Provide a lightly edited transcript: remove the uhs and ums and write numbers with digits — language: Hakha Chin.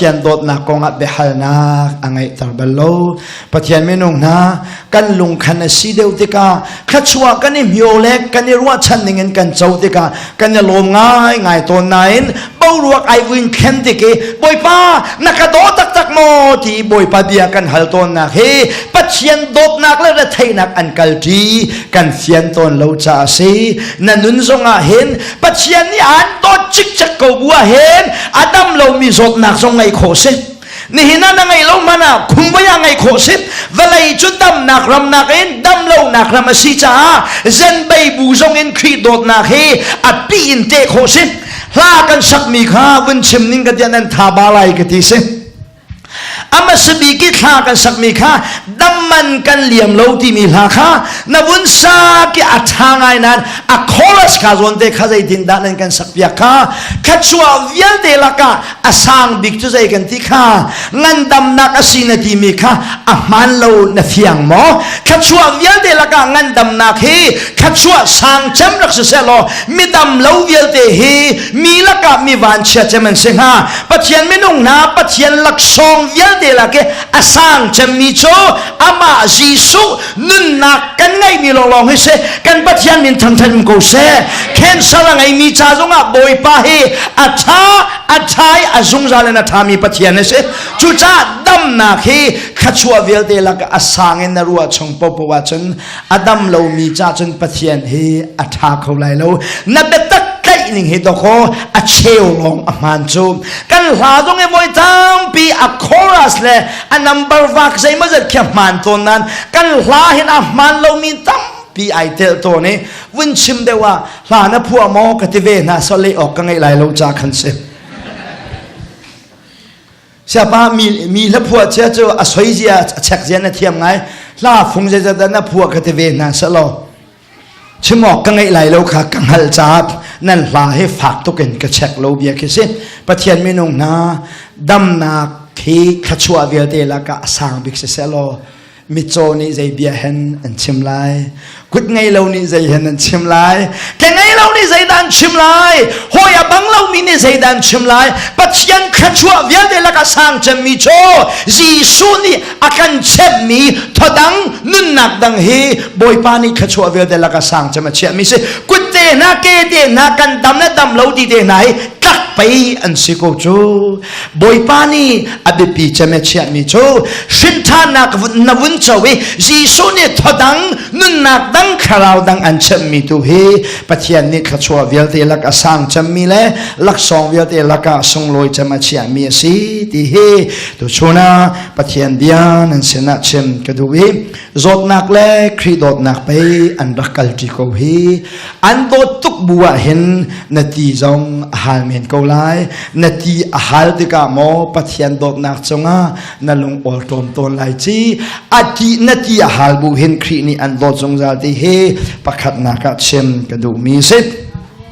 Pathian dawtnak kongah biahalnak a ngeihter bal lo. Pathian minung hna kan lungkhan a si deuh tikah thluachuah kan i hmio le kan i ruahchan ning in kan co tikah kan i lawm ngai ngai tawn nain boruak ai vuin thlen tik i Bawipa na ka daw taktak maw ti Bawipa bia kan hal tawnnak hi Pathian dawtnak le retheihnak an kalṭi kan fian tawn lo caah a si. Na nun zongah hin Pathian nih aan dawt cikcek ko bu ah hin a dam lomi zawtnak zong ngeih khawh si. Nihin ah na ngeih lo hmanh ah khumvei ah ngeih khawh si. Vawlei cu damnak ram nakin dam lonak ram a si caah zenbei bu zong in Khrih dawtnak hi a pi in teh khawh si. Hla kan sakmi kha vun chim ning ka tiah nan tha ba lai ka ti si. Amasa bik i thla kan sakmi kha damman kan liam lo timi hla kha na vun sa ki a tha ngai nan a chorus kha zawn te kha zeitin dah nan kan sak piak kha khachuah vialte lakah a sang bik cu zei kan ti kha ngandamnak a si na timi kha a hmaan lo na fiang maw thlachuah vialte lakah ngandamnak hi thlachuah sang cem rak si seh law midam lo vialte hi mi lakah mi vanchia cem an si hnga. Pathian minung hna Pathian laksawng vialte lak i a sang cemmi cu amah Jesuh nunnak kan ngeihmi lawnglawng hi si. Kan Pathian min thangṭhat um ko seh. Cancer a ngeimi ca zongah Bawipa hi a ṭha, a ṭha i a zungzal in a ṭhami Pathian a si. Cucaah damnak hi thluachuah vialte lak a sang in na ruah chung paohpaoh ahcun a dam lomi ca cun Pathian hi a ṭha kho lai lo. Na biatak tlaih ning hi dawkaw a cheu lawng a hmaan cu. Kan hla zong i voi tampi a chorus le a number vak zeimawzat khi a hmaan tawn nain kan hla hin a hmaan lomi tampi ai tel tawn i vun chim deuh ah hla na phuah maw ka ti ve hna so leh awk ka ngeih lai lo ca khan si. Siapa mi mi hla phuah chia cu a soi zia a chek zia na thiam ngai. Hla fung zeizat dah na phuah ka ti ve hna selaw chim awk ka ngeih lai lo kha ka hngalh caah nan hla hi fak tuk in ka check lo bia khi si. Pathian minung hna, damnak hi thluachuah vialte lakah a sang bik si selaw mitcaw nih zei bia hen an chim lai, kut ngei lo nih zei hen an chim lai, ke ngei lo nih zei dah an chim lai, hawi a bang lomi nih zei dah an chim lai? Pathian thluachuah vialte lakah sang cemmi cu Jesuh nih a kan chemmi thodang nunnak dang hi Bawipa nih thluachuah vialte lakah sang cem a chiahmi si. Kut te hna, ke te hna, kan dam le dam lo ti te hna hi tlak pei an si ko cu. Bawipa nih a biapi cem a chiahmi cu hrinthanak na vun co i Jesuh nih thodang nunnak dang thlarau dang an chemmi tu hi Pathian nih thluachuah vialte lak a sang cemmi le laksawng vialte lakah sunglawi cem a chiahmi a si ti hi tuchun ah Pathian bia nan sinah chim ka duh i zawtnak le Khrih dawtnak pei an rak kalṭi ko hi. An dawt tuk bu ah hin na ti zong a hal men ko lai. Na ti a hal tikah maw Pathian dawtnak cungah na lung awlṭawm tawn lai ci? A ti na ti a hal bu hin Khrih nih an dawt zungzal ti hi pakhatnak ah chim ka duhmi si.